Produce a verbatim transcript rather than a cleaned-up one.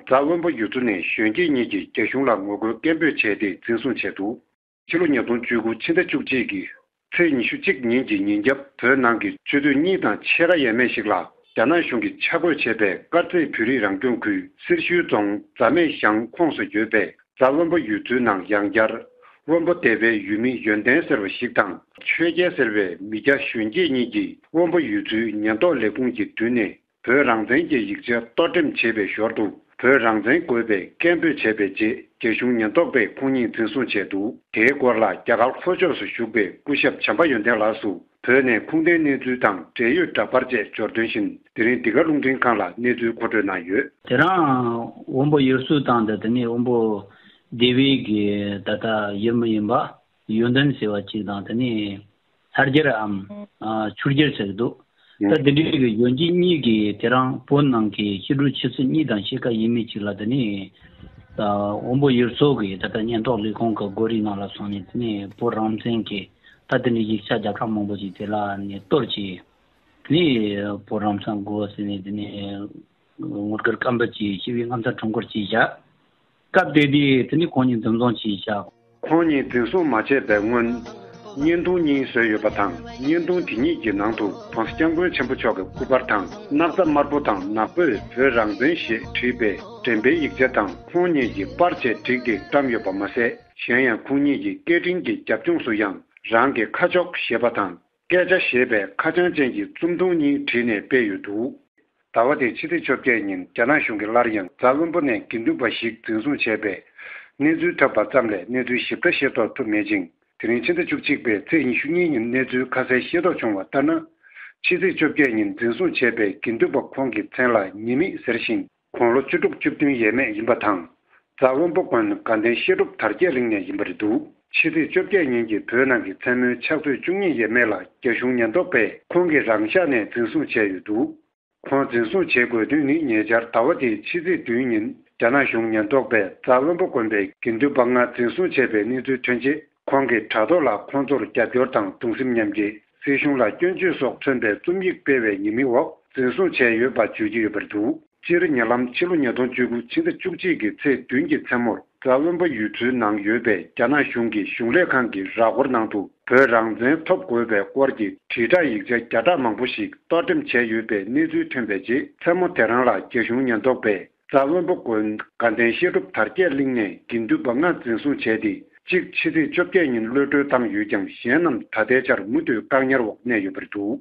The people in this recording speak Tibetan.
རྫ་དབོན་པོ་ཡུལ་ཚོ་ནས་གཞོན་སྐྱེས་གཉིས་ཀྱིས་རྒྱ་གཞུང་ལ་ངོ་རྒོལ་སྐད་འབོད་བྱས་ཏེ་འཛིན་བཟུང་བྱས་འདུག་ཕྱི་ལོ་ཉིས་སྟོང་བཅུ་དགུ་ཕྱི་ཟླ་བཅུ་གཅིག་གི་ཚེས་ཉི་ཤུ་གཅིག་ཉིན་གྱི་ཉིན་རྒྱབ་བོད་ནང་གི་ཆུ་སྟོད་གཉིས་དང་ཆེ་ར་ཡས་མས་ཤིག་ལ་རྒྱ་ནག་གཞུང་གིས་ཆ་བགོས་བྱས་པའི་དཀར་མཛེས་བོད་རིགས་རང་སྐྱོང་ཁུལ་སེར་ཤུལ་རྫོང་རྫ་སྨད་ཤང་ཁོངས་སུ་ཡོད་པའི་རྫ་དབོན་པོ་ཡུལ་ཚོའི་ནང་ཡང་བསྐྱར་དབོན་པོ་སྡེ་པའི་ཡུལ་མི་ཡོན་ཏན་ཟེར་བ་ཞིག་དང་ཆོས་རྒྱལ་ཟེར་བའི་མི་སྐྱ་གཞོན་སྐྱེས་གཉིས་ཀྱིས་དབོན་པོ་ཡུལ་ཚོའི་ཉེན་རྟོག་ལས་ཁུངས་ཀྱི་མདུན་ནས། བོད་རང་བཙན་གྱི་ཡིག་ཆ་གཏོར་འགྲེམས་བྱེད་པའི་ཞོར་དུ་བོད་རང་བཙན་དགོས་པའི་སྐད་འབོད་བྱས་པའི་རྗེས་རྒྱ་གཞུང་ཉེན་རྟོག་པས་ཁོང་གཉིས་འཛིན་བཟུང་བྱས་འདུག་དེའི་སྐོར་ལ་རྒྱ་གར་ལྷོ་ཕྱོགས་སུ་བཞུགས་པའི་སྐུ་ཞབས་བྱམས་པ་ཡོན་ཏན་ལགས་སུ་བོད་ནས་ཁུངས་ལྡན་གནས་ཚུལ་དང་འབྲེལ་ཡོད་འདྲ་པར་བཅས་འབྱོར་དོན་བཞིན་དེ་རིང་འདི་ག་རླུང་འཕྲིན་ཁང་ལ་གནས་ཚུལ་མཁོ་སྤྲོད་གནང་ཡོད། དེ་རིང་དབོན་པོ་ཡུལ་ཚོ་དང་དེ་ནས་དབོན་པོ་སྡེ་བའི་གི་ད་ལྟ་ཡུལ་མི་ཡིན་པ། ཡོན་ཏན་ཟེར་བ་གཅིག་དང་དེ་ནས་ལྷ་རྒྱལ་འམ་ཆོས་རྒྱལ་ཟེར་གྱི་འདུག་ད་དེ་འདྲའི་གི་ཡོན་ཏན་གཉིས་ཀྱིས་དེ་རིང་བོད་ནང་གི་ཕྱི་དྲོ་ཆུ་ཚོད་གཉིས་དང་ཕྱེད་ཀ་ཡས་མས་ཅིག་ལ་དེ་ནས་ད་དབོན་པོ་ཡུལ་ཚོ་གི་ད་ལྟ་ཉེན་རྟོག་ལས་ཁུངས་ཀྱི་སྒོ་རའི་ནང་ལ་སོང་ནས་དེ་ནས་བོད་རང་བཙན་གྱི་ད་དེ་འདྲའི་ཡིག་ཆ་བརྒྱ་ཕྲག་མང་པོ་ཅིག་དེ་ལ་ནས་གཏོར་བྱས། དེ་ནས་བོད་རང་བཙན་དགོས་ཟེར་ནས་དེ་ནས་ངོ་རྒོལ་སྐད་འབོད་ཅིག་བྱས་པའི་རྔམ་སྟོན་ཁྲོམ་སྐོར་ཅིག་བཞག་སྐབས་དེ་དུས་དེ་ནི་ཁོང་གཉིས་འཛིན་བཟུང་བྱས་བཞག་ཁོང་གཉིས་འཛིན་བཟུང་མ་བྱས་པའི་སྔོན། བརྙན་ཐུང་གཉིས་བཟོས་ཡོད་པ་དང་། བརྙན་ཐུང་དེ་གཉིས་ཀྱི་ནང་དུ་༸གོང་ས་༸སྐྱབས་མགོན་ཆེན་པོ་མཆོག་གི་སྐུ་པར་དང་། སྣག་ཚ་དམར་པོ་དང་ནག་པོས་བོད་རང་བཙན་ཞེས་བྲིས་པའི་འགྲེམས་པའི་ཡིག་ཆ་དང་ཁོང་གཉིས་ཀྱི་པར་བཅས་བསྒྲིགས་ཏེ་བཀྲམ་ཡོད་པ་མ་ཟད། གཞན་ཡང་ཁོང་གཉིས་ཀྱི་སྐད་འཕྲིན་གྱི་རྒྱབ་ལྗོངས་སུ་ཡང་རང་གི་ཁ་ཕྱོགས་ཞེས་པ་དང་། སྐད་ཆ་ཞེས་པའི་ཁ་བྱང་ཅན་གྱི་རྩོམ་ཐུང་གཉིས་བྲིས་ནས་སྤེལ་ཡོད་འདུག་ཟླ་བ་འདིའི་ཕྱི་ཚེས་བཅོ་བརྒྱད་ཉིན་རྒྱ་ནག་གཞུང་གིས་སླར་ཡང་རྫ་དབོན་པོ་ནས་དགེ་འདུན་པ་ཞིག་འཛིན་བཟུང་བྱས་པའི་གནས་ཚུལ་ཐོན་པ་ཙམ་ལས་གནས་ཚུལ་ཞིབ་ཕྲ་ཤེས་རྟོགས་ཐུབ་མེད་ཅིང་། དེ་རིང་ཕྱི་ཟླ་བཅུ་གཅིག་པའི་ཚེས་ཉི་ཤུ་གཉིས་ཉིན་གནས་ཚུལ་ཁ་གསལ་ཤེས་རྟོགས་བྱུང་བ་ལྟར་ན། ཕྱི་ཚེས་བཅོ་བརྒྱད་ཉིན་འཛིན་བཟུང་བྱས་པའི་དགེ་འདུན་པ་ཁོང་གི་མཚན་ལ་ཉི་མིག་ཟེར་ཞིང་། དགུང་ལོ་བཅུ་དྲུག་བཅུ་བདུན་ཡས་མས་ཡིན་པ་དང་། རྫ་དབོན་པོ་དགོན་དགའ་ལྡན་བཤད་སྒྲུབ་དར་རྒྱས་གླིང་ནས་ཡིན་པ་རེད་འདུག་ཕྱི་ཚེས་བཅོ་བརྒྱད་ཉིན་གྱི་བོད་ནང་གི་མཚན་མོའི་ཕྱག་ཚོད་བཅུ་གཉིས་ཡས་མས་ལ་རྒྱ་གཞུང་ཉེན་རྟོག་པས་ཁོང་གི་རང་ཤག་ནས་འཛིན་བཟུང་བྱས་ཡོད་འདུག་ཁོང་འཛིན་བཟུང་བྱེད་དགོས་དོན་ནི་ཉེ་ཆར་ཟླ་བ་འདིའི་ཕྱི་ཚེས་བདུན་ཉིན་རྒྱ་ནག་གཞུང་ཉེན་རྟོག་པས་རྫ་དབོན་པོ་དགོན་པའི་དགེ་འདུན་པ་ལྔ་འཛིན་བཟུང་བྱས་པའི་གནས་ཚུལ་ཐོན་རྗེས། ཁོང་གིས་དྲ་ཐོག་ལ་ཁོང་ཚོར་རྒྱབ་སྐྱོར་དང་གདུང་སེམས་མཉམ་སྐྱེད། སྲིད་གཞུང་ལ་སྐྱོན་བརྗོད་སོགས་མཚོན་པའི་རྩོམ་ཡིག་སྤེལ་བའི་ཉེས་མིང་འོག་འཛིན་བཟུང་བྱས་ཡོད་པ་བརྗོད་ཀྱི་ཡོད་པ་རེད་འདུག་སྤྱིར་ཉེ་ལམ་ཕྱི་ལོ་ཉིས་སྟོང་བཅུ་དགུ་ཕྱི་ཟླ་བཅུ་གཅིག་གི་ཚེས་བདུན་གྱི་མཚན་མོར་རྫ་དབོན་པོ་ཡུལ་ཚོའི་ནང་ཡོད་པའི་རྒྱ་ནག་གཞུང་གི་གཞུང་ལས་ཁང་གི་ར་སྐོར་ནང་དུ་བོད་རང་བཙན་ཐོབ་དགོས་པའི་སྐོར་གྱི་དྲིལ་བསྒྲགས་ཡིག་ཆ་བརྒྱ་ཕྲག་མང་པོ་ཞིག་གཏོར་འགྲེམས་བྱས་ཡོད་པའི་གནས་ཚུལ་ཐོན་པའི་རྗེས། མཚན་མོ་དེ་རང་ལ་རྒྱ་གཞུང་ཉེན་རྟོག་པས་རྫ་དབོན་པོ་དགོན་དགའ་ལྡན་བཤད་སྒྲུབ་དར་རྒྱས་གླིང་ནས་དགེ་འདུན་པ་ལྔ་འཛིན་བཟུང་བྱས་ཏེ། གཅིག་ཕྱི་ཚེས་བཅོ་བརྒྱད་ཉིན་གློད་གྲོལ་བཏང་ཡོད་ཀྱང་། གཞན་རྣམས་ད་ལྟའི་ཆར་མུ་མཐུད་བཀག་ཉར་འོག་གནས་ཡོད་པ་རེད་འདུག